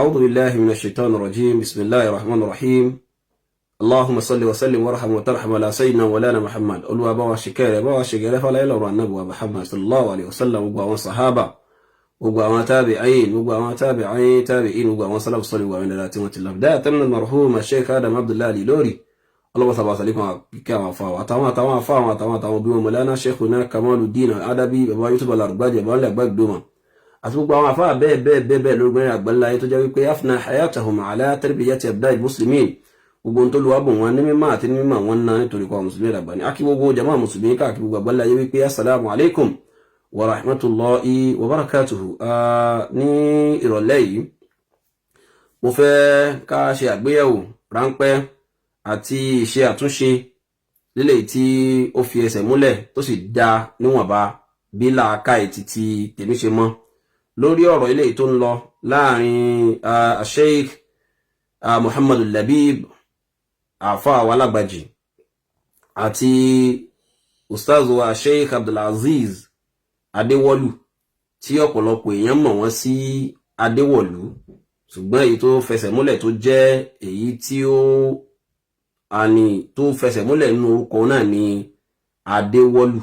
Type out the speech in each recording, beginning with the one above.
أعوذ بالله من الشيطان الرجيم. بسم الله الرحمن الرحيم. اللهم صل وسلم وارحم وترحم على سيدنا مولانا محمد. Olúwa, bá wa ṣìkẹ́ rẹ̀, bá wa ṣìgẹ̀rẹ́ fáláyé lọ́rọ̀ Ànábì wa Muhammad sallallahu alayhi wa sallam, gbogbo àwọn sahaba, gbogbo àwọn tabi'in, gbogbo àwọn tabi'in tabi'in, gbogbo àwọn salaf salih, gbogbo àwọn ìdára tí wọ́n ti lọ. Bidayatan min al-marhum Sheikh Adam Abdullahi Al-Ilory, ọlọ́wọ́ sábà sàlékún kíkẹ́ àwọn afáwọ̀ àtàwọn afáwọ̀ àtàwọn bí wọn, Mọ̀lánà Sheikhuna Kamaluddin Adabi, baba Yusuf Al-Argbaji, baba ńlẹ̀ àgbàgbọ́mọ̀, àti gbogbo àwọn afáà bẹ́ẹ̀ bẹ́ẹ̀ bẹ́ẹ̀ bẹ́ẹ̀ lórí gbẹ́rẹ́ àgbáńlá ayé tó jẹ́ wípé afna hayatahum ala tarbiyati abna'il muslimin. Gbogbo tó lu wábùn wọn ní mímọ́ àti ní mímọ́ wọn ná nítorí kọ́ mùsùlùmí àgbà ní akí gbogbo jama mùsùlùmí káàkiri gbogbo àgbáńlá ayé wípé assalamu alaikum wa rahmatulahi wa barakatuhu. Ní ìrọ̀lẹ́ yìí, mo fẹ́ ká ṣe àgbéyẹ̀wò ráńpẹ́ àti ìṣe àtúnṣe lílẹ̀ tí ó fi ẹsẹ̀ múlẹ̀ tó sì dá níwọ̀nba bí làákàyè títí tèmi ṣe mọ́ lórí ọ̀rọ̀ ilé tó ń lọ láàrin Sheikh Muhammadu Labib àfa alágbàjì àti ustaz wa Sheikh Abdulaziz Adéwọlú, tí ọ̀pọ̀lọpọ̀ èèyàn mọ̀ wọ́n sí Adéwọ̀lú, ṣùgbọ́n èyí tó fẹsẹ̀ múlẹ̀, tó jẹ́ èyí tí ó àní tó fẹsẹ̀ múlẹ̀ nínú orúkọ náà ní Adéwọlú.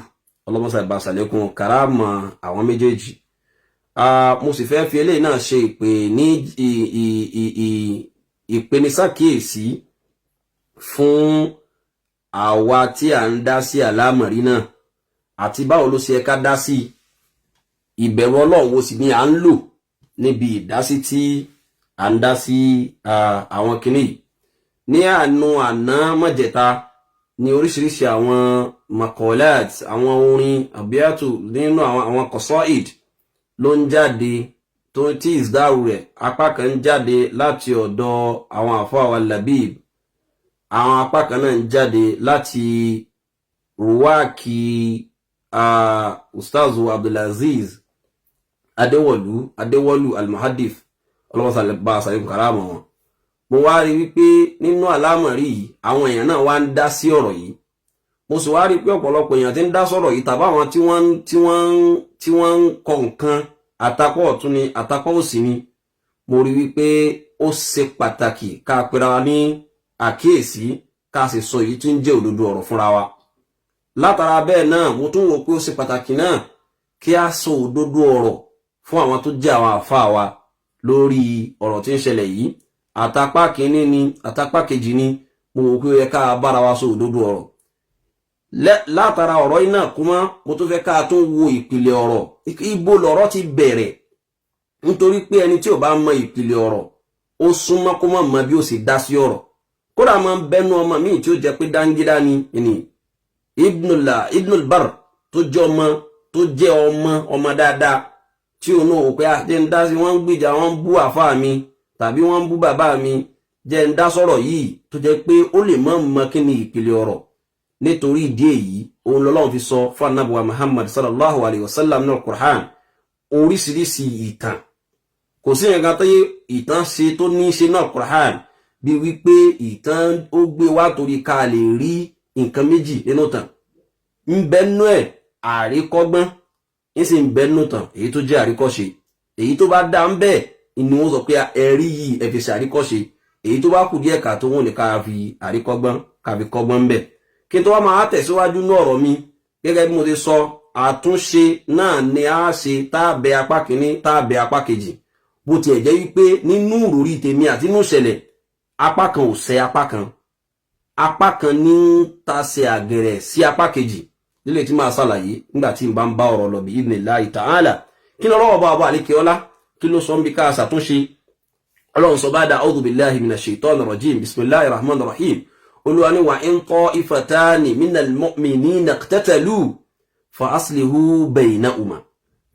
Ọlọ́mọsà ìbá sàlékún karama àwọn méjèèjì. Mo sì fẹ́ fi eléyìí náà ṣe ìpè ní ìpenisákìyèsí fún àwa tí à ń dá sí àlámọ̀rí náà, àti báwo ló ṣe ká dá sí, ìbẹ̀rù Ọlọ́run wo sì ni à ń lò níbi ìdásí tí à ń dá sí àwọn kinní yìí. Ní àánú àná mọ̀jẹ̀ta ní oríṣiríṣi àwọn makolat, àwọn orin àbíyàtò nínú àwọn kọ̀sọ́ìd ló ń jáde, tó tí ìsdáàrú rẹ̀ apá kan ń jáde láti ọ̀dọ̀ àwọn àfọwà Labib, àwọn apá kan náà ń jáde láti ruwaki Ustaz Abdulaziz Adéwọ̀lú, Adéwọ̀lú Almuhadith. Ọlọ́wọ́sàlẹ̀ bá àṣàyàn karama wọn. Mo wá rí wípé nínú àlámọ̀rí yìí, àwọn èèyàn náà wá ń dá sí ọ̀rọ̀ yìí. Mo sì wá rí pé ọ̀pọ̀lọpọ̀ èèyàn tí ń dá sọ̀rọ̀ yìí, tàbí àwọn tí wọ́n ń kọ nǹkan, àtàpọ̀ ọ̀tún ni, àtàpọ̀ òsì ni. Mo rí wípé ó ṣe pàtàkì ká pera wa ní àkíyèsí, ká sì sọ èyí tí ń jẹ́ òdodo ọ̀rọ̀ fúnra wa. Látara bẹ́ẹ̀ náà, mo tún wò pé ó ṣe pàtàkì náà kí a sọ òdodo ọ̀rọ̀ fún àwọn tó jẹ́ àwọn àfáà wa lórí ọ̀rọ̀ tí ń ṣẹlẹ̀ yìí. Àtàpá kínní ni, àtàpá kejì ni, mo wò pé ó yẹ ká bára wa sọ òdodo ọ̀rọ̀. Látara ọ̀rọ̀ yìí náà kúmọ́, mo tún fẹ́ ká tún wo ìpìlẹ̀ ọ̀rọ̀, ibo lọ̀rọ̀ ti bẹ̀rẹ̀, nítorí pé ẹni tí ò bá mọ ìpìlẹ̀ ọ̀rọ̀, ó súnmọ́ kó má mọ bí ó sì dá sí ọ̀rọ̀. Kódà máa ń bẹnu ọmọ míì tí ó jẹ́ pé dáńgídá ni Ibnul Bar, tó jẹ́ ọmọ, tó jẹ́ ọmọ ọmọ dáadáa, tí òun náà wò pé jẹ́ ń dá sí, wọ́n ń gbìjà, wọ́n ń bú àfáà mi tàbí wọ́n ń bú bàbá mi, jẹ́ ń dá sọ̀rọ̀ yìí, tó jẹ́ pé ó lè mọ̀ mọ̀ kí ni ìpìlẹ̀ ọ̀rọ̀. Nítorí ìdí èyí, òun lọ́lọ́run fi sọ fún anábùwà Muhammad sallallahu alayhi wa sallam náà Qur'an oríṣiríṣi ìtàn. Kò sí nǹkan tó yẹ ìtàn ṣe tó ní í ṣe náà Qur'an bí wípé ìtàn ó gbé wá torí ká lè rí nǹkan méjì nínú tàn ń bẹ nú ẹ̀ àríkọ́gbọ́n, ń sì ń bẹ nínú tàn èyí tó jẹ́ àríkọ́ṣe. Èyí tó bá dá ń bẹ́ẹ̀ ni wọ́n sọ pé ẹ̀rí yìí, ẹ fi ṣe àríkọ́ṣe. Èyí tó bá kù díẹ̀ ká tó, wọ́n ní ká fi àríkọ́gbọ́n, ká fi kọ́gbọ́n ń bẹ̀. Kí n tó wá máa tẹ̀síwájú ní ọ̀rọ̀ mi, gẹ́gẹ́ bí mo ti sọ, àtúnṣe náà ni a ṣe tá a bẹ apá kìíní, tá a bẹ apá kejì. Bó tiẹ̀ jẹ́ wípé nínú ìròrí tèmi àti nínú ìṣẹ̀lẹ̀, apá kan ò ṣẹ apá kan, apá kan ní ń tasẹ̀ àgẹ̀rẹ̀ sí apá kejì nílé tí máa ṣàlàyé nígbà tí n bá ń bá ọ̀rọ̀ lọ bí idhnillahi ta'ala. Kí ni ọlọ́wọ́ bá ọba àlékè ọlá, kí ló sọ ń bí ká ṣàtúnṣe? Ọlọ́run sọ bá dá a'udhu billahi minash shaitani rajim, bismillahir rahmanir rahim. Olúwa ní wa in ta'ifatani minal mu'minina iqtatalu fa aslihu baynahuma.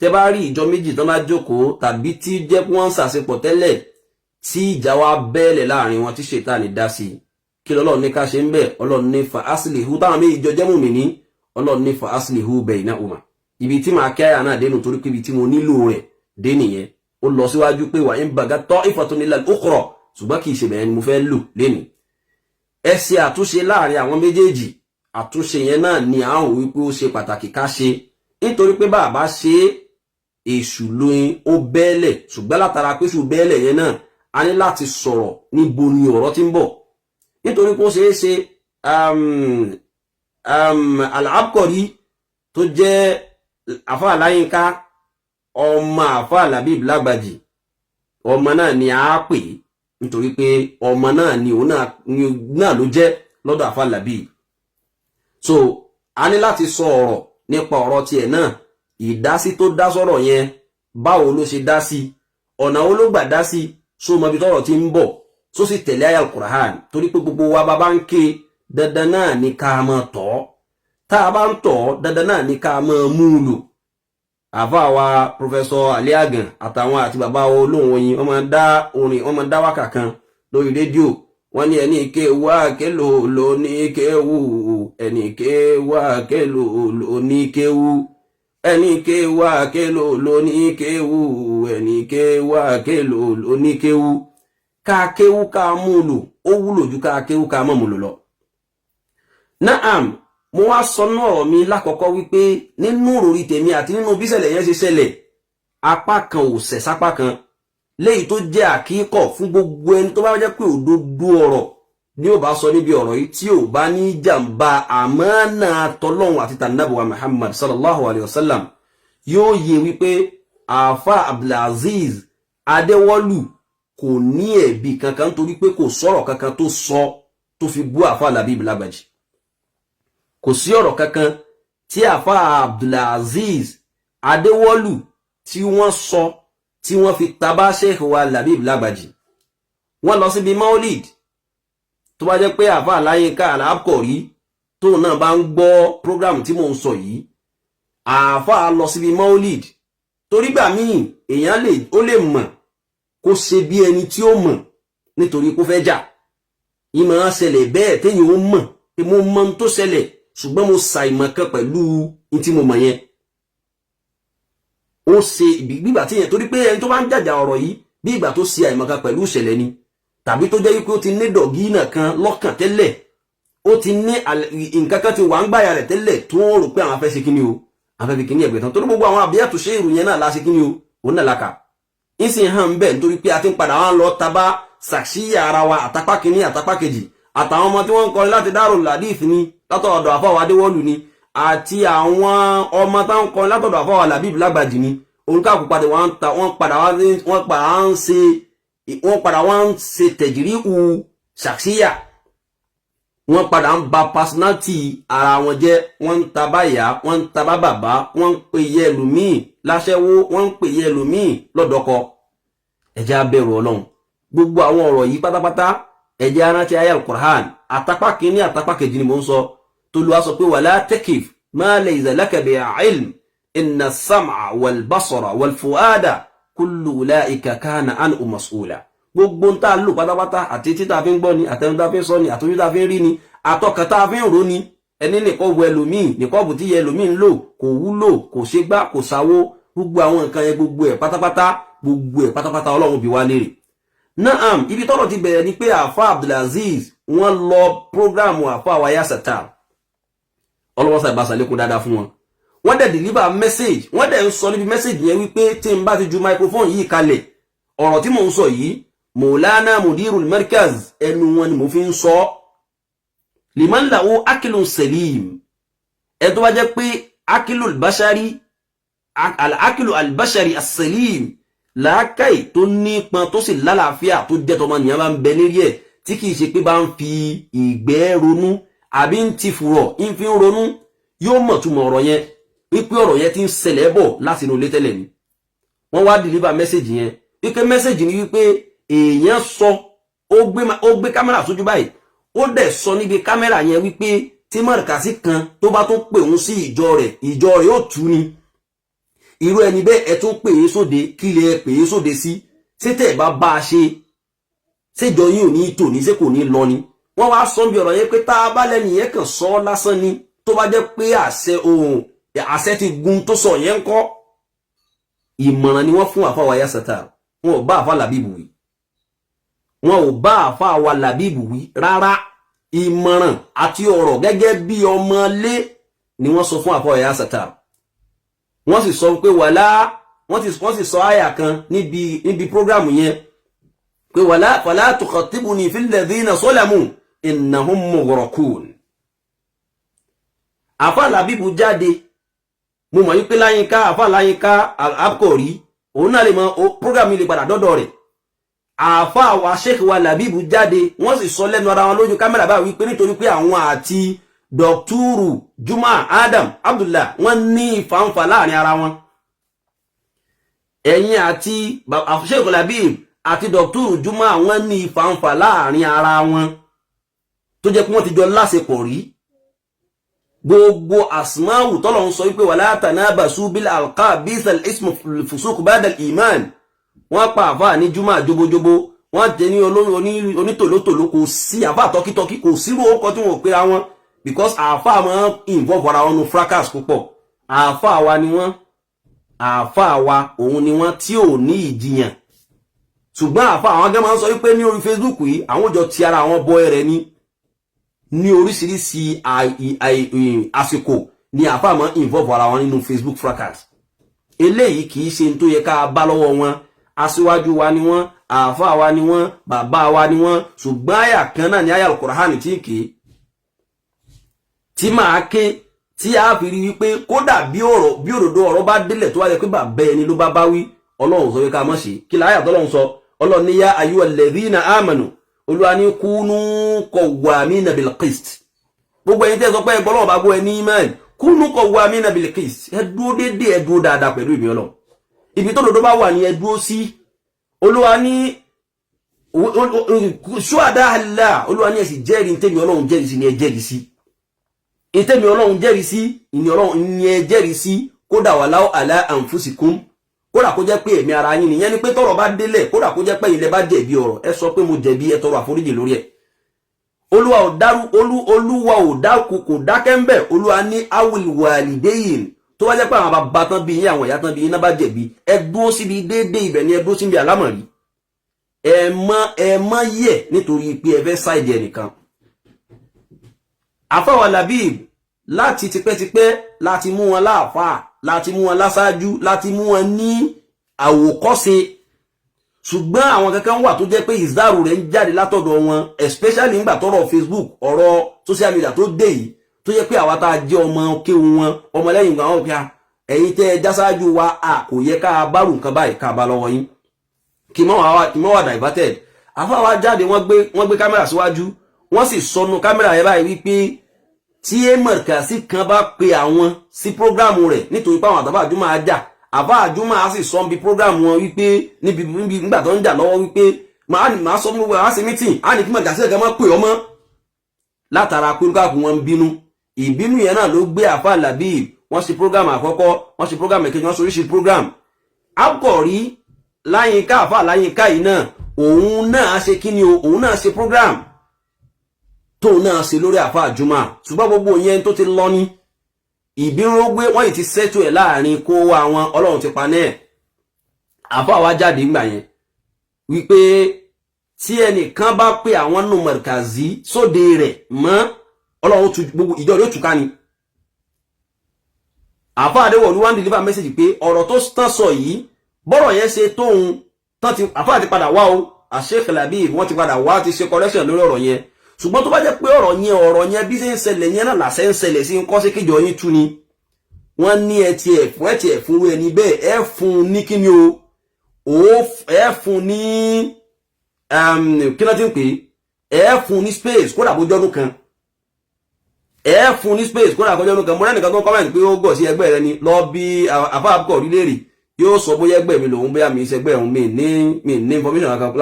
Tẹ́ bá rí ìjọ méjì tán bá jókòó, tàbí tí jẹ́ pé wọ́n ń ṣàṣepọ̀ tẹ́lẹ̀, tí ìjà wa bẹ́ẹ̀lẹ̀ láàrin wọn, tí ṣètánì dá sí i, kí lọ́lọ́run ní ká ṣe ń bẹ̀? Ọlọ́run ní fa aslihu. Táwọn méjì jọ jẹ́ mùmínì, Ọlọ́run ní fa aslihu baynahuma. Ibi tí màá kí àyà náà dénú, torí pé ibi tí mo nílò rẹ̀ dé nìyẹn. Ó lọ síwájú pé wa in bagat ta'ifatun illa al-ukhra, ṣùgbọ́n kì í ṣe bẹ̀rẹ̀ ni mo fẹ́ lò lénìí. Ẹ ṣe àtúnṣe láàrin àwọn méjèèjì. Àtúnṣe yẹn náà ni à ń wò wípé ó ṣe pàtàkì ká ṣe, nítorí pé bàbá ṣe é, èṣù lóyún ó bẹ́ẹ̀lẹ̀, ṣùgbọ́n látara pé èṣù bẹ́ẹ̀lẹ̀ yẹn náà, A ní láti sọ̀rọ̀ níbo ni ọ̀rọ̀ ti ń bọ̀, nítorí kó ṣeé ṣe Al-Abqari tó jẹ́ àfa Láyínká, ọmọ àfa Labib Lágbàjì, ọmọ náà ni a pè, nítorí pé ọmọ náà ni òun náà ló jẹ́ lọ́dọ̀ àfa Labib. So a ní láti sọ ọ̀rọ̀ nípa ọ̀rọ̀ tiẹ̀ náà. Ìdásí tó dá sọ̀rọ̀ yẹn, báwo ló ṣe dá sí? Ọ̀nà wo ló gbà dá sí? So mọ ibi tọ́rọ̀ ti ń bọ̀? So sì tẹ̀lé àyà Al-Qur'an? Torí pé gbogbo wa bá bá ń ké, dandan náà ni ká máa tọ̀. Tá a bá ń tọ̀, dandan náà ni ká máa mú un lò. Àfa wa Professor Ali Agan àtàwọn àti bàbá olóhùn oyin, wọ́n máa dá orin, wọ́n máa dá wákà kan lórí rédíò. Wọ́n ní ẹni kéwú àkélò ló ní kéwú, ẹni kéwú àkélò ló ní kéwú, ẹni kéwú àkélò ló ní kéwú, ẹni kéwú àkélò ló ní kéwú. Ká kéwú ká mú lò, ó wúlò ju ká kéwú ká mọ̀ mú lò lọ. Naam, mo wá sọ náà ọ̀rọ̀ mi lákọ̀ọ́kọ́ wípé nínú òròrí tèmi àti nínú bíṣẹ̀lẹ̀ yẹn ṣe ṣẹlẹ̀, apá kan ò ṣẹ̀ sápá kan, léyìí tó jẹ́ àkíkọ̀ fún gbogbo ẹni tó bá jẹ́ pé òdodo ọ̀rọ̀ ní ò bá sọ níbi ọ̀rọ̀ yìí, tí ò bá ní jàǹbá àmánà tọlọ́hun àti tànàbùwà Muhammad sallallahu alayhi wa sallam, yóò yé wípé àáfà Abdulaziz Adéwọ́lù kò ní ẹ̀bi kankan, nítorí pé kò sọ̀rọ̀ kankan tó sọ tó fi bú àáfà Labib Lágbàjì. Kò sí ọ̀rọ̀ kankan tí àáfà Abdulaziz Adéwọ́lù tí wọ́n sọ tí wọ́n fi tabá Sheikh wa Labib Lágbàjì. Wọ́n lọ síbi maulid. Tó bá jẹ́ pé àáfà Láyínká Al-Abqari tóun náà bá ń gbọ́ program tí mò ń sọ yìí, àáfà lọ síbi maulid, torí gbà míì èèyàn lè ó lè mọ̀ kó ṣe bí ẹni tí ó mọ̀ nítorí kó fẹ́ jà. Ìmọ̀ ṣẹlẹ̀ bẹ́ẹ̀ téèyàn ó mọ̀ pé mo mọ̀ ohun tó ṣẹlẹ̀, ṣùgbọ́n mo ṣàìmọ̀ kan pẹ̀lú ní tí mo mọ̀ yẹn. Ó ṣe gbígbà tí yẹn, torí pé ẹni tó bá ń jàjà ọ̀rọ̀ yìí, bí ìgbà tó ṣe àìmọ̀ kan pẹ̀lú ìṣẹ̀lẹ̀ ni, tàbí tó jẹ́ wípé ó ti ní dọ̀gínà kan lọ́kàn tẹ́lẹ̀, ó ti ní nǹkan kan ti wà ń gbàyà rẹ̀ tẹ́lẹ̀, tó ń rò pé àwọn afẹ́ ṣe kíni o, àwọn afẹ́ fi kíní ẹ̀gbẹ́ tán, torí gbogbo àwọn àbíyàtò ṣe ìrù yẹn náà la ṣe kíni o, òun náà la kà ń sì hàn bẹ́ẹ̀, nítorí pé a ti ń padà wá lọ taba ṣàṣìyà ara wa, àtàpá kìíní, àtàpá kejì, àtàwọn ọmọ tí wọ́n ń kọrin láti Darul Hadith ni látọ̀dọ̀ àfọwọ́ Adéwọ́lù ni, àti àwọn ọmọ táwọn kọrin látọ̀dọ̀ àfọwọ́ Labib Lágbàjì ni. Olùkàkù padà wọ́n ta, wọ́n padà wá, wọ́n padà wá ń ṣe tẹ̀jírí u ṣàṣìyà, wọ́n padà ń ba personality ara wọn jẹ́. Wọ́n ń ta báyà, wọ́n ń ta bá bàbá, wọ́n ń pè yẹ ẹlòmíì láṣẹ́wó, wọ́n ń pè yẹ ẹlòmíì lọ́dọ̀kọ. Ẹ jẹ́ á bẹ̀rù Ọlọ́run. Gbogbo àwọn ọ̀rọ̀ yìí pátápátá, ẹ jẹ́ á rántí ayé Al-Qur'an, àtàpá kìíní, àtàpá kejì ni mò ń sọ, t'Olúwa sọ pé wala takif ma laysa laka bi ilm inna as-sam'a wal basara wal fu'ada kullu ulaika kana anhu mas'ula. Gbogbo ń tá a lò pátápátá, àti títà fi ń gbọ́ ni, àtẹnu tá a fi ń sọ ni, àtọjú tá a fi ń rí ni, àtọkàn tá a fi ń rò ni. Ẹni nìkan wọ ẹlòmíì, nìkọ́ọ̀bù tí yẹ ẹlòmíì ń lò kò wúlò, kò ṣe gbá, kò sáwó. Gbogbo àwọn nǹkan yẹn, gbogbo ẹ̀ pátápátá, gbogbo ẹ̀ pátápátá, Ọlọ́run bi wá léèrè. Naam, ibi tọ́rọ̀ ti bẹ̀rẹ̀ ni pé àfa Abdulaziz, wọ́n lọ program àfa waya Satar. Ọlọ́wọ́sà ìbáṣà lékún dáadáa fún wọn. Wọ́n dẹ̀ deliver message. Wọ́n dẹ̀ ń sọ níbi message yẹn wípé tí n bá ti ju microphone yìí kalẹ̀, ọ̀rọ̀ tí mò ń sọ yìí, Mọ̀lánà Mudirul Markaz, ẹnu wọn ni mo fi ń sọ. Liman lahu akilun salim, ẹ tó bá jẹ́ pé akilul bashari, al-akilu al-bashari as-salim, làákàyè tó nípọn tó sì lálàáfíà tó jẹ́ tọmọnìyàn bá ń bẹ lérí ẹ̀, tí kìí ṣe pé bá ń fi ìgbẹ́ ronú àbí ń ti fùrọ̀ ń fi ń ronú, yóò mọ̀ túmọ̀ ọ̀rọ̀ yẹn wípé ọ̀rọ̀ yẹn ti ń ṣẹlẹ̀ bọ̀ láti inú ilé tẹ́lẹ̀ ni. Wọ́n wá deliver message yẹn wípé message ni wípé èèyàn sọ, ó gbé kámẹ́rà sójú báyìí, ó dẹ̀ sọ níbi kámẹ́rà yẹn wípé tí mọ̀rìkàsí kan tó bá tún pè òun sí ìjọ rẹ̀, ìjọ rẹ̀ ó tú ni. Irú ẹni bẹ́ẹ̀, ẹ tún pè é sóde, kí lè pè é sóde sí? Ṣé tẹ́ ẹ bá bá a ṣe, ṣéjọ yín ò ní tò ní, ṣé kò ní lọ ni? Wọ́n wá sọ bí ọ̀rọ̀ yẹn pé tá a bá lẹ́nu yẹn kàn sọ ọ́ lásán ni, tó bá jẹ́ pé àṣẹ ohun àṣẹ ti gun tó sọ yẹn ń kọ́. Ìmọ̀ràn ni wọ́n fún àfa wa Yasata. Wọn ò bá àfa Làbíbù wí, wọn ò bá àfa wa Làbíbù wí rárá. Ìmọ̀ràn àti ọ̀rọ̀ gẹ́gẹ́ bí ọmọlé ni wọ́n sọ fún àfa wa Yasata. Wọ́n sì sọ pé wàlá, wọ́n sì sọ àyà kan níbi program yẹn. Pé wala fala tukhatibuni fil ladhina zalamu innahum mughraqun. Àfa Làbíbù jáde. Mo mọ̀ wípé Láyínká, àfa Láyínká Àkòrí, òun náà lè mọ program lè padà dọ́dọ̀ rẹ̀. Àfa wa Sheikh wa Làbíbù jáde, wọ́n sì sọ lẹ́nu ara wọn lójú kámẹ́rà báyìí wípé nítorí pé àwọn àti Dọ̀túrù Juma Adam Abdullah, wọ́n ní ìfàǹfà láàrin ara wọn. Ẹ̀yin àti Sheikh Labib àti Dọ̀túrù Juma, wọ́n ní ìfàǹfà láàrin ara wọn tó jẹ́ pé wọ́n ti jọ láṣepọ̀ rí. Gbogbo asmáwù tọ́lọ̀ ń sọ wípé wala tanabasu bil alqab bisal ismu fusuq ba'dal iman, wọ́n pa àfáà ní Juma jobojobo, wọ́n tẹ ní onítòlótòló, kò sí àfáà tọ́kítọ́kí, kò sírú orúkọ tí wọ́n pera wọn, because àáfàá máa ń involve ara wọn nu fracas púpọ̀. Àáfàá wa ni wọ́n, àáfàá wa òun ni wọ́n tí ò ní ìjiyàn. Ṣùgbọ́n àáfàá àwọn akẹ́ máa ń sọ wípé ní orí Facebook yìí, àwọn jọ ti ara àwọn bọ́ ẹrẹ ní oríṣiríṣi àsìkò ni àáfàá máa ń involve ara wọn nínú Facebook fracas. Eléyìí kì í ṣe tó yẹ ká bá lọ́wọ́ wọn. Aṣíwájú wa ni wọ́n, àáfàá wa ni wọ́n, bàbá wa ni wọ́n. Ṣùgbọ́n àyà kan náà ni àyà Al-Qur'an tí kì í tí máa ké tí a fi rí wípé kódà bí ọ̀rọ̀ bí òdòdó ọ̀rọ̀ bá délẹ̀, tó wá yẹ pé bàbá ẹni ló bá bá wí, Ọlọ́run sọ pé ká mọ̀ sí kí láyà tọ́lọ́run sọ. Ọlọ́run ní yá ayyuhal ladhina amanu, Olúwa ní kunu qawwamina bil qist. Gbogbo ẹ̀yin tẹ́ sọ pé ẹgbọ́n náà bá gbọ́ ẹ ní iman, kunu qawwamina bil qist, ẹ dúró déédéé, ẹ dúró dáadáa pẹ̀lú ìmí Ọlọ́run. Ibi tó dòdó bá wà ní ẹ dúró sí. Olúwa ní ṣúàdá àlá, Olúwa ní ẹ sì jẹ́rìí ntẹ́mi Ọlọ́run jẹ́rìí sí ni ẹ jẹ́rìí sí, ìtẹ́mi Ọlọ́run jẹ́rìí sí ìní Ọlọ́run ní ẹ jẹ́rìí sí, kódà walau ala anfusikum, kódà kó jẹ́ pé ẹ̀mí ara yín nìyẹn. Ni pé tọ́rọ̀ bá délẹ̀, kódà kó jẹ́ pé ilẹ̀ bá jẹ̀bi ọ̀rọ̀, ẹ sọ pé mo jẹ̀bi, ẹ tọrọ àforíjì lórí ẹ̀. Olúwa ò dárú olú, Olúwa ò dákú, kò dákẹ́ ń bẹ̀. Olúwa ní awil walidayn, tó bá jẹ́ pé àwọn bàbá tán bí yín, àwọn ìyá tán bí yín náà bá jẹ̀bi, ẹ dúró síbi déédéé, ibẹ̀ ni ẹ dúró síbi àlámọ̀rí. Ẹ mọ́ yẹ̀ nítorí pé ẹ fẹ́ side ẹnìkan. Àfáwà Labib, láti tipẹ́tipẹ́ láti mú wọn láàfáà, láti mú wọn láṣáájú, láti mú wọn ní àwòkọ́ṣe. Ṣùgbọ́n àwọn kankan wà tó jẹ́ pé ìzáàrù rẹ̀ ń jáde látọ̀dọ̀ wọn, especially nígbà tọ́rọ̀ Facebook, ọ̀rọ̀ social media tó dé yìí, tó jẹ́ pé àwa tá a jẹ́ ọmọ kéwu wọn, ọmọlẹ́yìn àwọn òkè, ẹ̀yin tẹ́ ẹ jásáájú wa, a kò yẹ ká bárù nǹkan báyìí ká bá lọ́wọ́ yín. Kì mọ́ wà diverted. Àfáà jáde, wọ́n gbé kámẹ́rà síwájú, wọ́n sì sọnù kámẹ́rà yẹn báyìí wípé tí Mọ̀rkàsí kan bá pe àwọn sí program rẹ̀, nítorí pé àwọn àtàbà àjùmọ̀ ajá, àbá àjùmọ̀ á sì sọ níbi program wọn wípé níbi nígbà tó ń jà lọ́wọ́ wípé màá sọ fún gbogbo àwọn ṣe meeting, á ní kí Mọ̀rkàsí kan máa pè ọmọ látara pé olúkàkú wọn ń bínú. Ìbínú yẹn náà ló gbé àfa Labib. Wọ́n ṣe program àkọ́kọ́, wọ́n ṣe program èkejì, wọ́n ṣe oríṣi program. Akọ̀rí Láyínká, àfa Láyínká yìí náà, òun náà ṣe kí ni o, òun náà ṣe program tóun náà ṣe lórí àfa àjùmọ̀. Ṣùgbọ́n gbogbo yẹn tó ti lọ ní ìbínú ló gbé, wọ́n yìí ti ṣètò ẹ̀ láàrin kó wá wọn, Ọlọ́run ti pa náà. Àfa wa jáde ńgbà yẹn wípé tí ẹnìkan bá pè àwọn nù Mọ̀rkàzí sóde rẹ̀ mọ́, Ọlọ́run tu gbogbo ìjọ rẹ̀ ó túká ni. Àfa Àdéwọ̀lú wá ń deliver message pé ọ̀rọ̀ tó tán sọ yìí, bọ́rọ̀ yẹn ṣe tóun tán ti àfa ti padà wá o. Sheikh Labib, wọ́n ti padà wá ti ṣe correction lórí ọ̀rọ̀ yẹn. Ṣùgbọ́n tó bá jẹ́ pé ọ̀rọ̀ yẹn bí ṣe ń ṣẹlẹ̀ yẹn náà làṣẹ ń ṣẹlẹ̀ sí nǹkan, sí kíjọ yín tú ni. Wọ́n ní ẹ tiẹ̀ fún, ẹ tiẹ̀ fún ẹni bẹ́ẹ̀, ẹ fún un ní kíni o, ẹ fún ní kí ló ti ń pè é, ẹ fún ní space, kódà bó jọ́dún kan, ẹ fún ní space, kódà kó jọ́dún kan. Mo rẹ́nìkan tó ń comment pé ó gọ̀ sí ẹgbẹ́ rẹ ni. Lọ bí àfa àbúkọ̀ orílẹ̀-èdè yóò sọ bóyá ẹgbẹ́ mi lòun, bóyá mi ṣẹgbẹ́ òun. Mi ní information kankan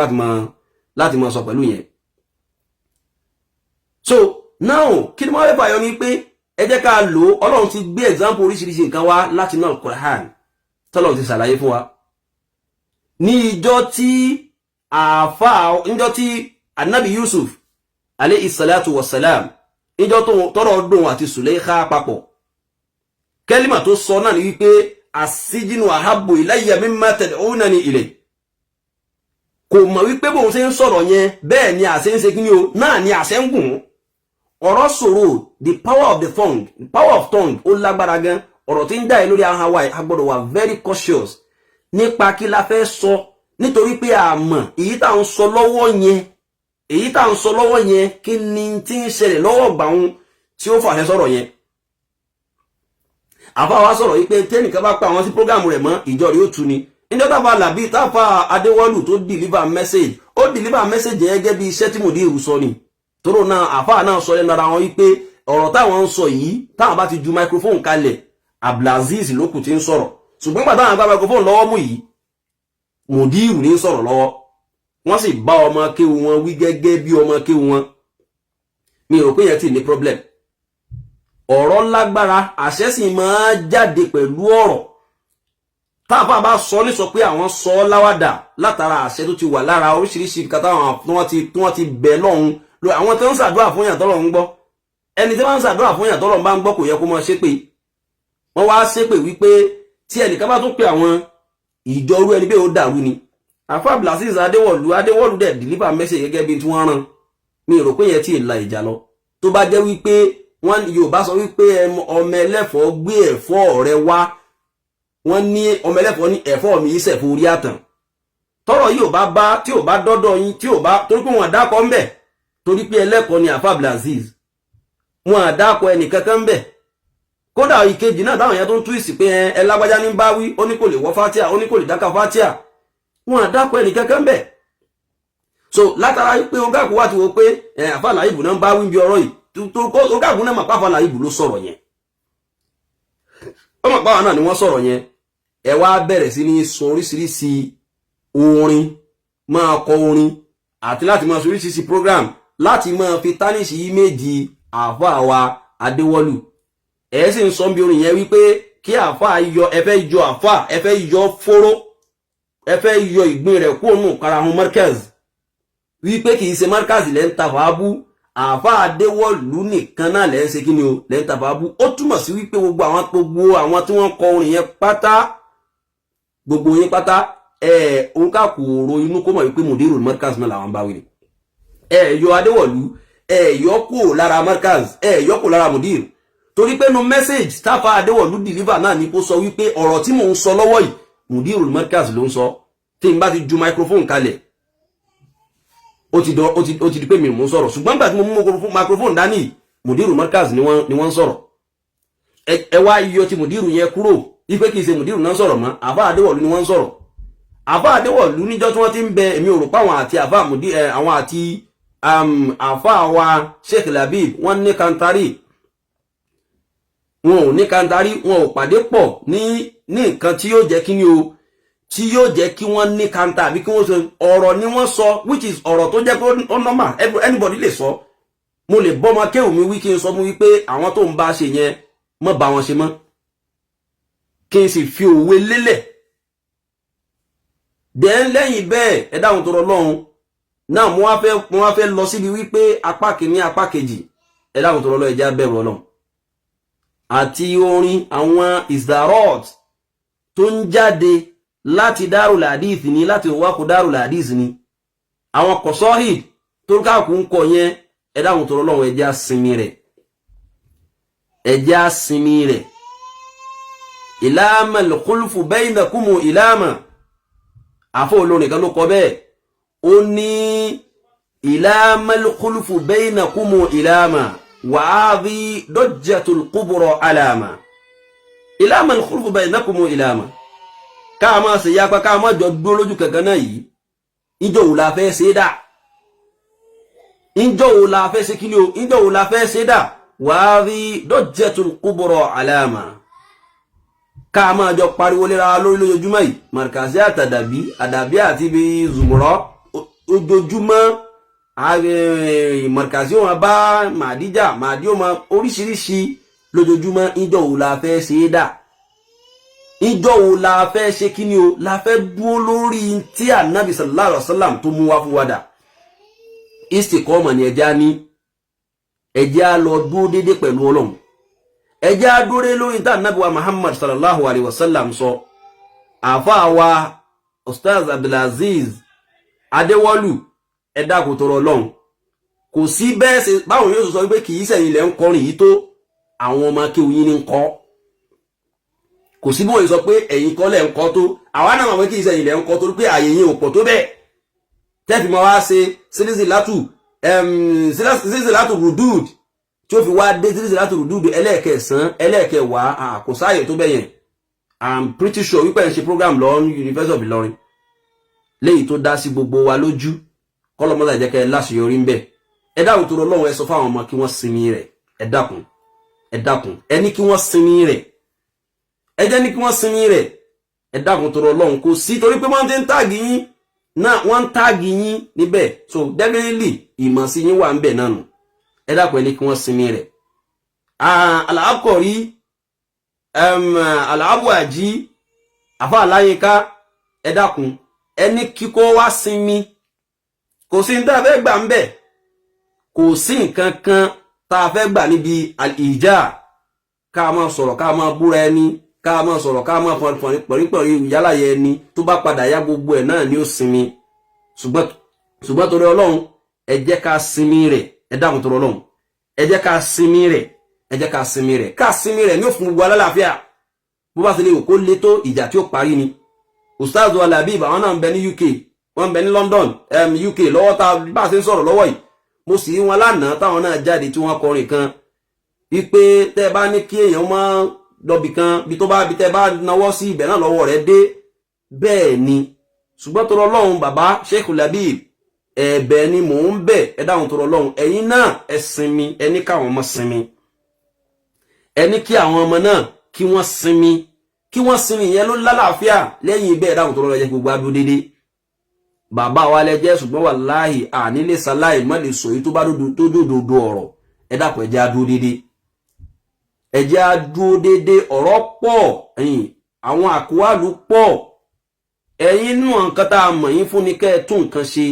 láti máa sọ pẹ̀lú yẹn. So now, kí ni wọ́n fẹ́ fàyọ ni pé ẹ jẹ́ ká lò ó. Ọlọ́run ti gbé example oríṣiríṣi nǹkan wá láti náà Quran, tọ́lọ́run ti ṣàlàyé fún wa ní ìjọ tí àáfà, níjọ tí anabi Yusuf alayhi salatu wassalam, níjọ tọrọ dùn àti Sùlẹ́kà papọ̀, kẹ́límà tó sọ náà ni wípé as-sijnu ahabbu ilayya mimma tad'unani ilay. Kò mọ̀ wípé bóun ṣe ń sọ̀rọ̀ yẹn, bẹ́ẹ̀ ni àṣẹ ń ṣe kí ni o, náà ni àṣẹ ń gùn. Ọ̀rọ̀ sọ̀rọ̀, the power of the tongue, the power of tongue, ó lágbára gan. Ọ̀rọ̀ tí ń dá ẹ lórí ahọ́n wa, a gbọ́dọ̀ wà very cautious nípa kí la fẹ́ sọ. Nítorí pé àmọ́ èyí tá à ń sọ lọ́wọ́ yẹn, èyí tá à ń sọ lọ́wọ́ yẹn, kí ni tí ń ṣẹlẹ̀ lọ́wọ́ ọ̀gbà wọn tí ó fàṣẹ sọ̀rọ̀ yẹn? Àfa wa sọ̀rọ̀ yìí pé tẹ́nìkan bá pa àwọn sí program rẹ̀ mọ́, ìjọ rẹ̀ ó tu ni. Níjọ́ táfa làbí táfa Adéwọ́lù tó deliver message, ó deliver message yẹn gẹ́gẹ́ bí iṣẹ́ tí mùdírù sọ ni. Tóró náà, àfa náà sọ lẹ́nu ara wọn wípé ọ̀rọ̀ táwọn ń sọ yìí, táwọn bá ti ju microphone kalẹ̀, Abdulaziz lókù tí ń sọ̀rọ̀. Ṣùgbọ́n gbà táwọn gba microphone lọ́wọ́ mú yìí, mùdírù ní sọ̀rọ̀ lọ́wọ́. Wọ́n sì bá ọmọ kéwu wọn wí gẹ́gẹ́ bí ọmọ kéwu wọn. Mi rò pé yẹn ti ní problem. Ọ̀rọ̀ lágbára, àṣẹ sì máa jáde pẹ̀lú ọ̀rọ̀. Táàfà bá sọ ní sọ pé àwọn sọ ọ́ láwàdà látara àṣẹ tó ti wà lára, oríṣiríṣi nǹkan táwọn tí wọ́n ti bẹ̀ lọ́hùn. Àwọn tó ń ṣàdúrà fún yàn tọ́lọ̀ ń gbọ́, ẹni tí wọ́n ń ṣàdúrà fún yàn tọ́lọ̀ ń bá ń gbọ́, kò yẹ kó máa ṣépè. Wọ́n wá ṣépè wípé tí ẹnìkan bá tún pè àwọn ìjọrú ẹni bẹ́ẹ̀, ó dàrú ni. Àfa Abdulaziz Adéwọ̀lú, Adéwọ̀lú dẹ̀ deliver message gẹ́gẹ́ bí tí wọ́n rán. Mi rò pé yẹn tí ì la ìjà lọ. Tó bá jẹ́ wípé wọ́n, Yorùbá sọ wípé ọmọ ẹlẹ́fọ̀ọ́ gbé ẹ̀fọ́ rẹ wá, wọ́n ní ọmọ ẹlẹ́fọ̀ọ́ ní ẹ̀fọ́ mi ìṣẹ̀fọ́ orí àtàn. Tọ́rọ̀ yìí ò bá bá tí ò bá dọ́dọ̀ yín, tí ò bá torí pé wọ́n àdákọ ńbẹ̀, torí pé ẹlẹ́kọ̀ọ́ ni àfa Abdulaziz, wọn àdákọ ẹnìkankan ńbẹ̀. Kódà ìkejì náà táwọn yẹn tó ń tú ìsì pé ẹ lágbájá ní bá wí, ó ní kò lè wọ́ fatia, ó ní kò lè dáka fatia, wọn àdákọ ẹnìkankan ńbẹ̀. So látara pé ogáàkú wà ti wo pé ẹ àfa làyìbù náà ń bá wí bí ọ̀rọ̀ yìí, ogáàkú náà mà pàfà làyìbù ló sọ̀rọ̀ yẹn, ó mọ̀ pàwọn náà ni wọ́n sọ̀rọ̀ yẹn. Ẹ wá bẹ̀rẹ̀ sí ní sọ oríṣiríṣi orin, máa kọ orin àti láti máa sọ oríṣiríṣi program láti máa fi tarnish image àáfàá wa Adéwọ́lù. Ẹ sì ń sọ bí orin yẹn wípé kí àáfàá yọ, ẹ fẹ́ yọ àáfàá, ẹ fẹ́ yọ fóró, ẹ fẹ́ yọ ìgbín rẹ̀ kúrò nù karahun Markaz, wípé kì í ṣe Markaz lẹ́ ń ta fàábù, àáfàá Adéwọ́lù nìkan náà lẹ́ ń ṣe kí ni o lẹ́ ń ta fàábù. Ó túmọ̀ sí wípé gbogbo àwọn tí wọ́n kọ orin yẹn pátá, gbogbo yín pátá, ẹ òun ká kò ro inú kó mọ̀ wípé Mudirul Markaz náà làwọn bá wí ni. Ẹ yọ Adéwọ̀lú, ẹ yọ kó lára Markaz, ẹ yọ kó lára Mudir, torí pé nu message táfa Adéwọ̀lú deliver náà ni kó sọ wípé ọ̀rọ̀ tí mò ń sọ lọ́wọ́ yìí, Mudirul Markaz ló ń sọ. Tí n bá ti ju microphone kalẹ̀, ó ti di pé mi mò ń sọ̀rọ̀. Ṣùgbọ́n nígbà tí mo mú microphone dání, Mudirul Markaz ni wọ́n ń sọ̀rọ̀. Ẹ wá yọ ti Mudiru yẹn kúrò wípé kì í ṣe Mudiru náà sọ̀rọ̀ mọ́, àfa Adéwọ̀lú ni wọ́n ń sọ̀rọ̀. Àfa Adéwọ̀lú níjọ́ tí wọ́n ti ń bẹ, èmi ò rò pé àwọn àti àfa mùdí ẹ àwọn àti àfa wa Sheikh Labib wọ́n ní kantari. Wọn ò ní kantari, wọn ò pàdé pọ̀ ní nǹkan tí yóò jẹ́ kí ni o tí yóò jẹ́ kí wọ́n ní kanta àbí kí wọ́n sọ ọ̀rọ̀ ni wọ́n sọ, which is ọ̀rọ̀ tó jẹ́ pé ó normal, anybody lè sọ. Mo lè bọ́mọ kéwù mi wí, kí n sọ fún wípé àwọn tó ń bá ṣe yẹn, mọ́ bá wọn ṣe mọ́, kí n sì fi òwe lélẹ̀. Then lẹ́yìn bẹ́ẹ̀, ẹ dáhùn tó rọ lọ́hùn náà, mo wá fẹ́ lọ síbi wípé apá kìíní, apá kejì. Ẹ dáhùn tó rọ lọ́hùn, ẹ jẹ́ á bẹ̀rù Ọlọ́run. Àti orin àwọn isdarot tó ń jáde láti Darul Hadith ni, láti wákò Darul Hadith ni, àwọn kọ̀sọ́hìd tó káàkù ń kọ yẹn, ẹ dáhùn tó rọ lọ́hùn, ẹ jẹ́ á sinmi rẹ̀, ẹ jẹ́ á sinmi rẹ̀. Ìlàmà al-khulfu bainakumu ìlàmà, àfọ olórin kan ló kọ bẹ́ẹ̀. Ó ní ìlàmà al-khulfu bainakumu ìlàmà wàhádì dọ́jàtul kubra alama. Ìlàmà al-khulfu bainakumu ìlàmà, ká máa ṣe yapa, ká máa jọ dúró lójú kankan náà yìí, ìjọ wò la fẹ́ ṣe dà? Ìjọ wo la fẹ́ ṣe kí ni o? Ìjọ wo la fẹ́ ṣe dà? Wàhádì dọ́jàtul kubra alama, ká máa jọ pariwo léra lórí lójoojúmọ́ yìí, Markazi àtàdàbí, àdàbí àti ibi zùmùrọ́, ojoojúmọ́ Markazi wọn bá màdíjà màdí ó máa oríṣiríṣi lójoojúmọ́. Ìjọ wo la fẹ́ ṣe é dà? Ìjọ wo la fẹ́ ṣe kí ni o la fẹ́ dúró lórí tí ànábì sallallahu alaihi wasallam tó mú wá fún wa dà? Istikọ́mọ̀ ni ẹja ní, ẹjẹ́ á lọ dúró déédéé pẹ̀lú Ọlọ́run, ẹjẹ́ á dúró lórí tí ànábì wa Muhammad sallallahu alaihi wasallam sọ. Àfáà wa Ustaz Abdulaziz Adéwọ́lù, ẹ dákun tọrọ Ọlọ́run, kò sí bẹ́ẹ̀ ṣe báwọn yóò sọ wípé kì í sẹ̀yìn ilẹ̀ ń kọrin yìí tó àwọn ọmọ akéwì yín ní ń kọ́. Kò sí bí wọ́n sọ pé ẹ̀yin kọ́ lẹ̀ ń kọ́ tó, àwa náà mọ̀ pé kì í ṣe ẹ̀yin lẹ̀ ń kọ́ torí pé àyè yín ò pọ̀ tó bẹ́ẹ̀ tẹ́ẹ̀fì máa wá ṣe sílísìlátù rudud tí ó fi wá dé sílísìlátù rudud ẹlẹ́ẹ̀kẹsàn, ẹlẹ́ẹ̀kẹwàá. Kò sáàyè tó bẹ́yẹn. I'm pretty sure wípé ẹ̀ ń ṣe program lọ ní University of Ìlọrin léyìí tó dá sí gbogbo wa lójú. Kọ́lọ́mọ́sà jẹ́ kẹ́ ẹ láṣeyọrí ń bẹ̀. Ẹ dákun tó lọ́wọ́, ẹ sọ fáwọn ọmọ kí wọ́n sinmi rẹ̀. Ẹ dákun, ẹ dákun, ẹ ní kí wọ́n sinmi rẹ̀. Ẹ jẹ́ ní kí wọ́n sinmi rẹ̀. Ẹ dákun tó lọ́wọ́, kò sí torí pé wọ́n ti ń tag yín náà, wọ́n ń tag yín níbẹ̀, so definitely ìmọ̀ sí yín wà ń bẹ̀ náà nù. Ẹ dákun, ẹ ní kí wọ́n sinmi rẹ̀. Àlàákọ̀rí àlàábùàjí àfa àláyínká, ẹ dákun, ẹ ní kíkó wá sinmi. Kò sí ní tá a fẹ́ gbà ń bẹ̀, kò sí nǹkan kan tá a fẹ́ gbà níbi ìjà ká máa sọ̀rọ̀, ká máa búra ẹni, ká máa sọ̀rọ̀, ká máa pọ̀rípọ̀rí ìyálàyẹ ẹni. Tó bá padà yá, gbogbo ẹ̀ náà ni ó sinmi. Ṣùgbọ́n torí Ọlọ́run, ẹ jẹ́ ká sinmi rẹ̀. Ẹ dákun, torí Ọlọ́run, ẹ jẹ́ ká sinmi rẹ̀. Ẹ jẹ́ ká sinmi rẹ̀. Ká sinmi rẹ̀ ní ó fún gbogbo alálàáfíà. Bó bá ti lè kó lé tó, ìjà tí ó parí ni. Ustaz Alabib, àwọn náà ń bẹ ní UK, wọ́n ń bẹ ní London, UK lọ́wọ́ tá a bá ṣe ń sọ̀rọ̀ lọ́wọ́ yìí. Mo sì rí wọn lánàá táwọn náà jáde tí wọ́n kọrin kan wípé tẹ́ ẹ bá ní kí èèyàn mọ́ lọ́bì kan bí tó bá bí tẹ́ ẹ bá nawọ́ sí ibẹ̀ náà lọ́wọ́ rẹ̀ dé. Bẹ́ẹ̀ ni. Ṣùgbọ́n tó lọ́hùn, bàbá Sheikh Labib, ẹ̀bẹ̀ ni mò ń bẹ̀. Ẹ dáhùn tó lọ́hùn, ẹ̀yin náà ẹ sinmi. Ẹ ní káwọn ọmọ sinmi, ẹ ní kí àwọn ọmọ náà kí wọ́n sinmi, kí wọ́n sinmi. Yẹn ló lálàáfíà. Lẹ́yìn bẹ́ẹ̀, dáhùn tó lọ́wọ́, yẹ gbogbo adó dédé. Bàbá wa lẹ jẹ́, ṣùgbọ́n wàláhì ànílé sáláì má lè sọ èyí tó bá tó dòdòdó ọ̀rọ̀. Ẹ dákun, ẹ jẹ́ á dúró dédé, ẹ jẹ́ á dúró dédé. Ọ̀rọ̀ pọ̀ ẹ̀yìn, àwọn àkúwàlú pọ̀. Ẹ̀yin nínú nǹkan tá a mọ̀ yín fún ni kẹ́ ẹ tún nǹkan ṣe.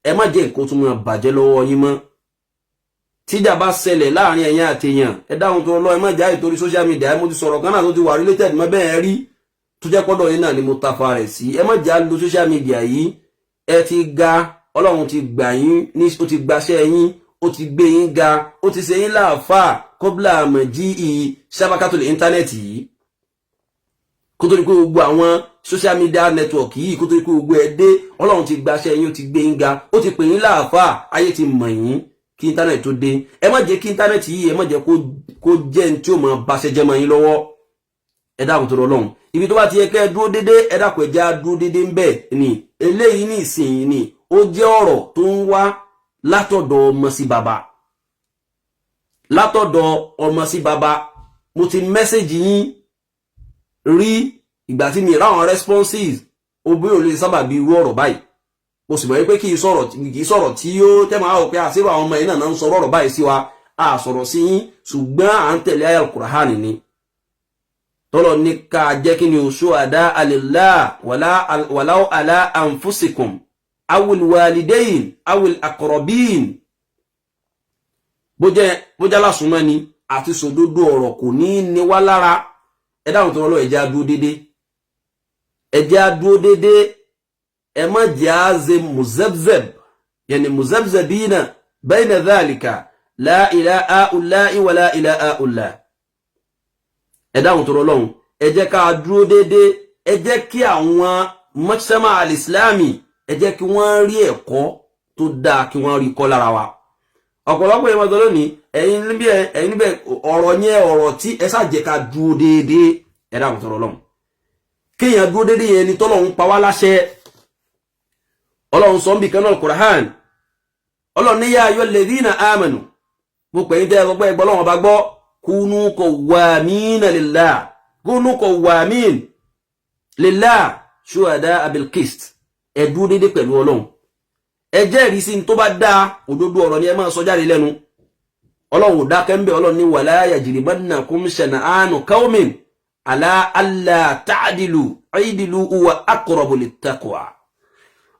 Ẹ má jẹ́ nǹkan tó máa bàjẹ́ lọ́wọ́ yín mọ́. Tíjà bá ṣẹlẹ̀ láàrin ẹ̀yin àti èèyàn, ẹ dáhùn tó lọ, ẹ má jáde torí social media. Mo ti sọ̀rọ̀ kan náà tó ti wà related mọ́ bẹ́ẹ̀ rí, tó jẹ́ pọ́dọ̀ yín náà ni mo tafa rẹ̀ sí. Ẹ má já lo social media yìí. Ẹ ti ga, Ọlọ́run ti gbà yín ní, ó ti gbaṣẹ́ yín, ó ti gbé yín ga, ó ti ṣe yín láàfáà kọ́bílà àmọ̀jí sábàkátò internet yìí, kó tó di pé gbogbo àwọn social media network yìí, kó tó di pé gbogbo ẹ dé. Ọlọ́run ti gbaṣẹ́ yín, ó ti gbé yín ga, ó ti pè yín láàfáà, ayé ti mọ̀ yín kí internet tó dé. Ẹ má jẹ́ kí internet yìí, ẹ má jẹ́ kó jẹ́ ní tí ó máa baṣẹ́ jẹ́ mọ́ yín lọ́wọ́. Ẹ dákun tó lọ́hùn, ibi tó bá ti yẹ kẹ́ ẹ dúró dédé, ẹ dákun, ẹ já dúró dédé ń bẹ̀ ni. Eléyìí ní ìsìn ni ó jẹ́ ọ̀rọ̀ tó ń wá látọ̀dọ̀ ọmọ sí bàbá, látọ̀dọ̀ ọmọ sí bàbá. Mo ti message yín rí ìgbà tí mi ráwọn responses obí ò lè sábà bí irú ọ̀rọ̀ báyìí. Mo sì mọ̀ wípé kì í sọ̀rọ̀ tí ó tẹ́ máa wò pé àṣírò àwọn ọmọ yìí náà ń sọ̀rọ̀ ọ̀rọ̀ báyìí sí wa. A sọ̀rọ̀ sí yín, ṣùgbọ́n à ń tẹ̀lé ayé Al-Qur'ani ni tọ́lọ̀ ní ká jẹ́ kí ni o shuhada lillah walaw ala anfusikum awil walidayn awil aqrabin. Bó jẹ́ alásùnmọ́ ni àti sòdodo ọ̀rọ̀ kò ní ní wá lára. Ẹ dáhùn tó lọ́wọ́, ẹ jẹ́ á dúró dédé, ẹ jẹ́ á dúró dédé. Ẹ má jẹ́ á ṣe muzabzab, yani muzabzabina bayna dhalika, la ilaha a'ula'i wa la ilaha a'ula. Ẹ dáhùn tó lọ́wọ́, ẹ jẹ́ ká dúró dédé. Ẹ jẹ́ kí àwọn mujtama al-islami, ẹ jẹ́ kí wọ́n rí ẹ̀kọ́ tó dáa, kí wọ́n rí kọ́ lára wa. Ọ̀pọ̀lọpọ̀ ìmọ̀ tó lónìí, ẹ̀yin níbẹ̀, ẹ̀yin níbẹ̀, ọ̀rọ̀ yẹn, ọ̀rọ̀ tí ẹ ṣáà jẹ́ ká dúró déédéé. Ẹ dáhùn tó lọ́hùn, kéèyàn dúró déédéé yẹn ni tọ́lọ́hún pa wá láṣẹ. Ọlọ́run sọ ń bì kan náà Qur'an, Ọlọ́run ní yā ayyuhalladhīna āmanū, mo pè yín tẹ́ ẹ gbọ́, ẹgbọ́ Ọlọ́run ọba gbọ́, kūnū qawwāmīna lillāh, kūnū qawwāmīna lillāh shuhadā'a bil-qist. Ẹ dúró déédéé pẹ̀lú Ọlọ́run, ẹ jẹ́rìí sí tó bá dáa, òdodo ọ̀rọ̀ ni ẹ máa sọ jáde lẹ́nu. Ọlọ́run ò dákẹ́ ń bẹ̀. Ọlọ́run ní wala yajrimannakum shana'anu qawmin ala alla ta'dilu i'dilu huwa aqrabu littaqwa.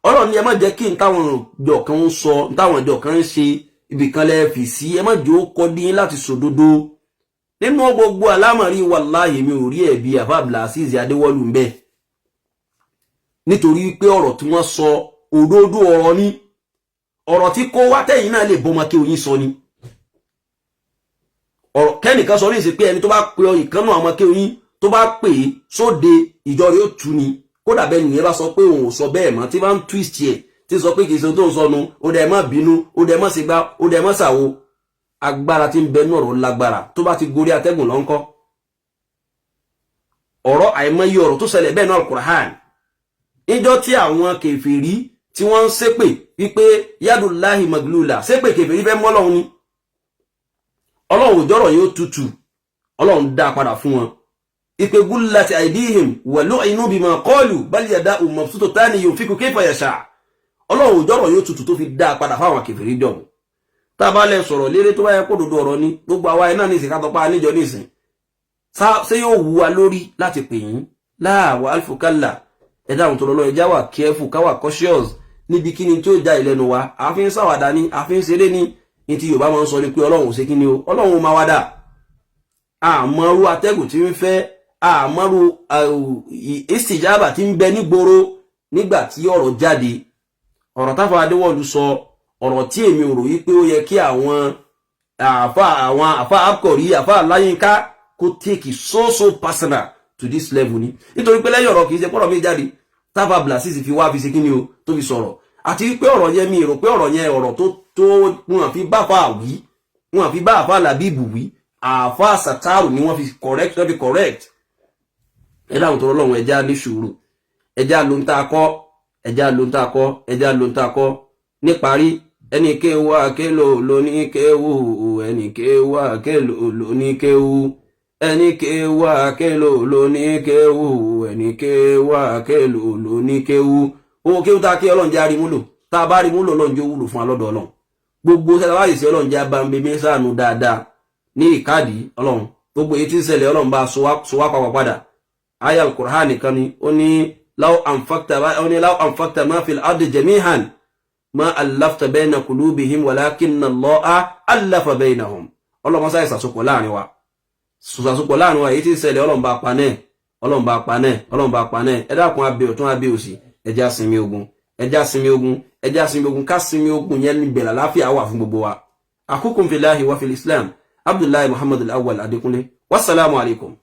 Ọlọ́run ní ẹ má jẹ́ kí n táwọn ìjọ kan ń sọ, n táwọn ìjọ kan ń ṣe, ibì kan lẹ́ fi sí, ẹ má jẹ́ ó kọ́ dín láti sòdodo nínú gbogbo àlámọ̀rí. Wàláhì, mi ò rí ẹ̀bi àfa Abdulaziz Adéwọ́lù ń bẹ, nítorí pé ọ̀rọ̀ tí wọ́n sọ, òdodo ọ̀rọ̀ ni. Ọ̀rọ̀ tí kó wá tẹ̀yìn náà lè bọ́mọ kí oyin sọ ni. Ọ̀rọ̀ kẹ́nìkan sọ ní ìsìn pé ẹni tó bá pe ìkan náà ọmọ kí oyin Tó bá pè é sóde, ìjọ rẹ̀ ó tú ni. Kódà bẹ́ẹ̀ nìyẹn bá sọ pé òun ò sọ bẹ́ẹ̀ mọ́, tí bá ń twist yẹ, tí sọ pé kì í ṣe tó ń sọnu, ó dẹ̀ má bínú, ó dẹ̀ má ṣe gbá, ó dẹ̀ má ṣàwo. Agbára tí ń bẹ ní ọ̀rọ̀ lágbára. Tó bá ti gorí atẹ́gùn lọ́nkọ́, ọ̀rọ̀ àìmọye ọ̀rọ̀ tó ṣẹlẹ̀ bẹ́ẹ̀ náà, Al-Qur'an, níjọ́ tí àwọn kèfèrí tí wọ́n ń ṣépè wípé yadullahi maglula, ṣépè kèfèrí fẹ́ mọ́ Ọlọ́run ni. Ọlọ́run òjọ́rọ̀ yóò tutù, Ọlọ́run dá padà fún wọn ipe gullat aydihim wa lu'inu bima qalu bal yadahu mabsutatani yunfiqu kayfa yasha. Ọlọ́run òjọ́rọ̀ yóò tutù tó fi dá padà fáwọn kèfèrí dọ̀hún. Tá a bá lẹ sọ̀rọ̀ léré, tó bá yẹ kó dodo ọ̀rọ̀ ni, gbogbo àwa ẹ̀ náà ní ìsìn ká tọpa níjọ ní ìsìn, ṣé yóò wú wa lórí láti pè yín láàwọ̀ alfukalla? Ẹ dáhùn tó lọ́lọ́. Ẹjá wà careful, ká wà cautious níbi kíni tí ó já ìlẹ́nu wa. Àfi ń ṣàwàdà ni, àfi ń ṣeré ni. Ní tí Yorùbá máa ń sọ ni pé Ọlọ́run ò ṣe kíni o, Ọlọ́run máa wá dà. Àmọ́rú atẹ́gùn tí ń fẹ́, àmọ́rú ìsìjábà tí ń bẹ nígboro nígbà tí ọ̀rọ̀ jáde. Ọ̀rọ̀ táfà Adéwọ̀lú sọ, ọ̀rọ̀ tí èmi ò rò yí pé ó yẹ kí àwọn àfà akọ̀rí, àfà Láyínká, kó take it so so personal to this level ni. Nítorí pé lẹ́yìn ọ̀rọ̀, kì í ṣe pọ̀rọ̀ mi jáde, táfà Blasis fi wá fi ṣe kíni o, tó fi sọ̀rọ̀. Àti pé ọ̀rọ̀ yẹn, mi rò pé ọ̀rọ̀ yẹn, ọ̀rọ̀ tó wọn fi bá fà wí, wọn fi bá àfà Làbíbù wí, àfà Sàtàrù ni wọ́n fi correct, wọ́n fi correct. Ẹ dáhùn tó lọ́wọ́. Ẹja ní sùúrù, ẹja ló ń ta kọ́, ẹja ló ń ta kọ́, ẹja ló ń ta kọ́. Níparí, ẹnì kéwú àkélò ló ní kéwú, ẹnì kéwú àkélò ló ní kéwú, ẹnì kéwú àkélò ló ní kéwú, ẹnì kéwú àkélò ló ní kéwú. Owó kéwú tá a kí, Ọlọ́run jẹ́ àrímúlò. Tá a bá rí múlò, Ọlọ́run jẹ́ wúlò fún alọ́dọ̀ Ọlọ́run. Gbogbo sẹ́ta báyìí sí, Ọlọ́run jẹ́ abambemi sáànù dáadáa ní ìkádìí Ọlọ́run. Gbogbo èyí tí ń ṣẹlẹ̀, Ọlọ́run bá so wá papọ̀ padà. Aya al-Qur'an nìkan ni ó ní law anfaqta, ó ní law anfaqta ma fil ardi jami'an ma allafta bayna qulubihim walakinna Allaha allafa baynahum. Ọlọ́run sáyẹ̀ sàsopọ̀ láàrin wa, sàsopọ̀ láàrin wa. Èyí tí ń ṣẹlẹ̀, Ọlọ́run bá pa náà, Ọlọ́run bá pa náà, Ọlọ́run bá pa náà. Ẹ dákun, abẹ ọ̀tún, abẹ òsì, ẹjá sinmi ogun, ẹjá sinmi ogun, ẹjá sinmi ogun. Ká sinmi ogun yẹn níbẹ̀ làlàáfíà wà fún gbogbo wa. Akhukum fillahi wa fil Islam, Abdullahi Muhammad al-Awwal Adekunle. Wasalaamu alaykum.